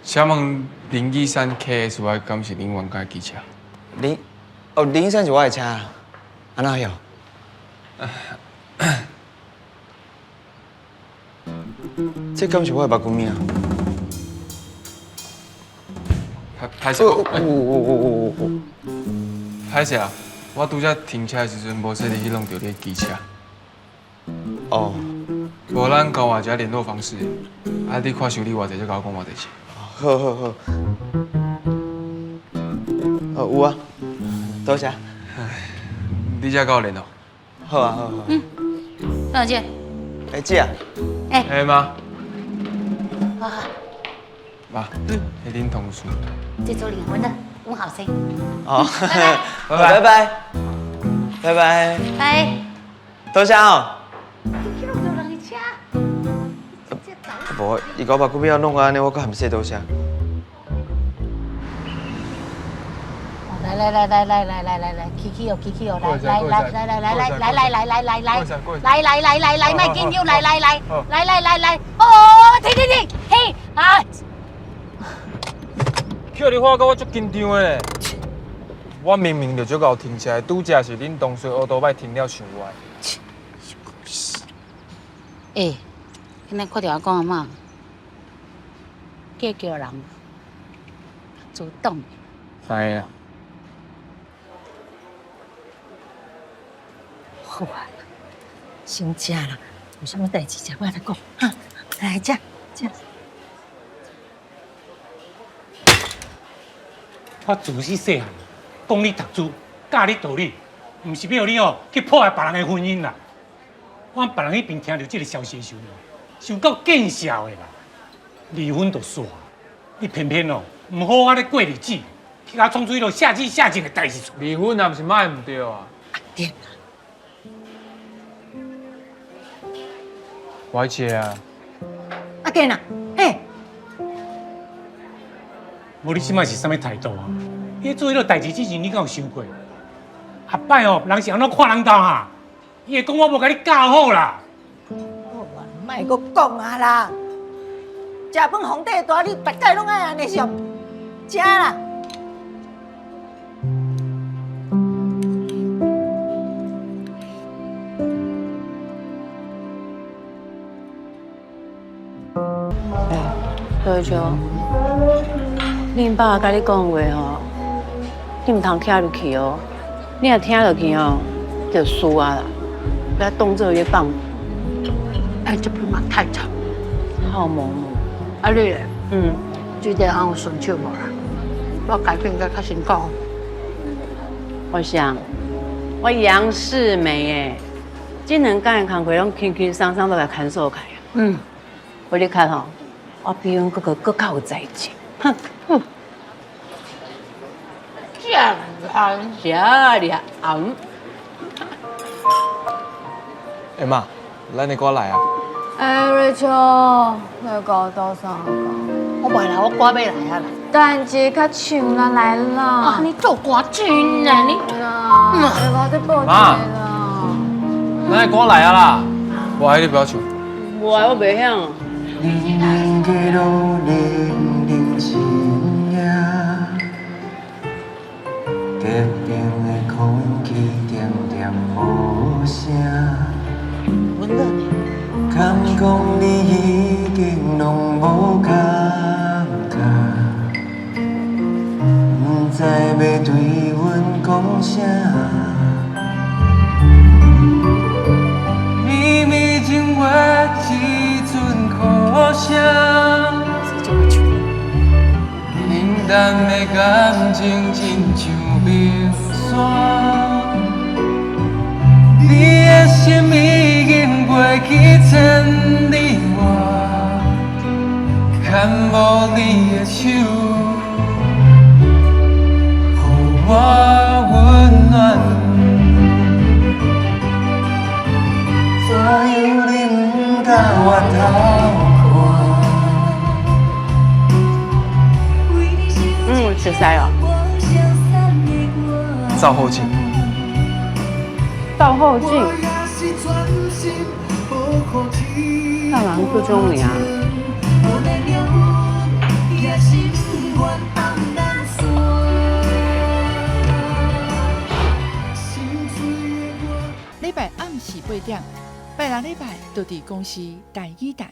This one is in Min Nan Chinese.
請問林義山 KSY 敢是恁冤家的機車？林，哦，林醫生是我的車，按怎樣？這敢是我的目睭物啊？歹勢，有有有有有。歹勢啊！我拄才停車的時陣，無細膩去弄著你的機車。哦。無咱交換一下聯絡方式，啊，你看修理偌濟，再共我講偌濟錢。好好好。哦，有啊，多謝。你才佮我聯絡。好啊，好好。嗯，多少錢？哎，姐啊。哎。哎媽。好好。媽，嗯，彼恁同事。這周離婚的，阮後生。哦，拜拜，拜拜，拜拜。多謝哦。你去弄著人的車。無，伊共我目睭仔弄按呢，我閣含說多謝。來來來來來來來來來，起起哦起起哦，來來來來來來來來來來來來來，來來來來來，莫緊張，來來來，來來來來，哦，停停停，停啊！叫你發覺我足緊張的咧，我明明就足𠢕停車的，拄才是恁同事烏多擺停了傷歪。欸，今日看著阿公阿嬤，計叫人主動。知啊。好啊，先食啦，有啥物代誌食飽再講哈。來食食。我自細細漢，講你讀書，教你道理，毋是欲予你哦去破壞別人的婚姻啦。我別人彼邊聽著這个消息的時陣，想夠見笑的啦。離婚就煞，你偏偏哦毋好好咧過日子，去共創出彼落下賤下賤的代誌出來。離婚也毋是嘛會毋對啊。對。我愛食啊。阿健啊，嘿。無你這擺是啥物態度啊？你做彼落代誌之前，你敢有想過？後擺哦，人是按怎看人兜哈？伊會講我無共你教好啦。好啊，莫閣講啊啦！食飯皇帝大，你逐擺攏愛按呢想，食啦。哎，何秋，恁爸共你講話吼，你毋通聽入去哦。你若聽入去哦，就輸啊啦。不要動這越棒。哎，這邊嘛太吵。好萌哦。啊你咧？嗯，這個項有順手無啦？我改變甲較成功。我想，我楊世美誒，這兩工的工課攏輕輕鬆鬆都來牽手開。嗯，我你看吼，我比阮哥哥閣較有才情。哼哼。這厲害。這厲害。欸媽，咱的歌來啊！欸，瑞秋，你共我鬥相共？我袂來，我歌欲來啊啦。等一下較唱啦，來啦！啊，你做歌真啊你！啦，你我再報一個啦。咱的歌來啊啦！無愛你不要唱。無愛，我袂曉。敢講你已經攏無感覺，毋知欲對阮講啥。秘密情話一陣雨聲，冷淡的感情親像冰山。你的心已經飛去千里外，牽無你的手，予我溫暖。怎樣你毋敢回頭看？嗯，熟似哦。照後鏡。照後鏡。幹嘛不中你啊？暝8點，拜六禮拜都佇公視台語台。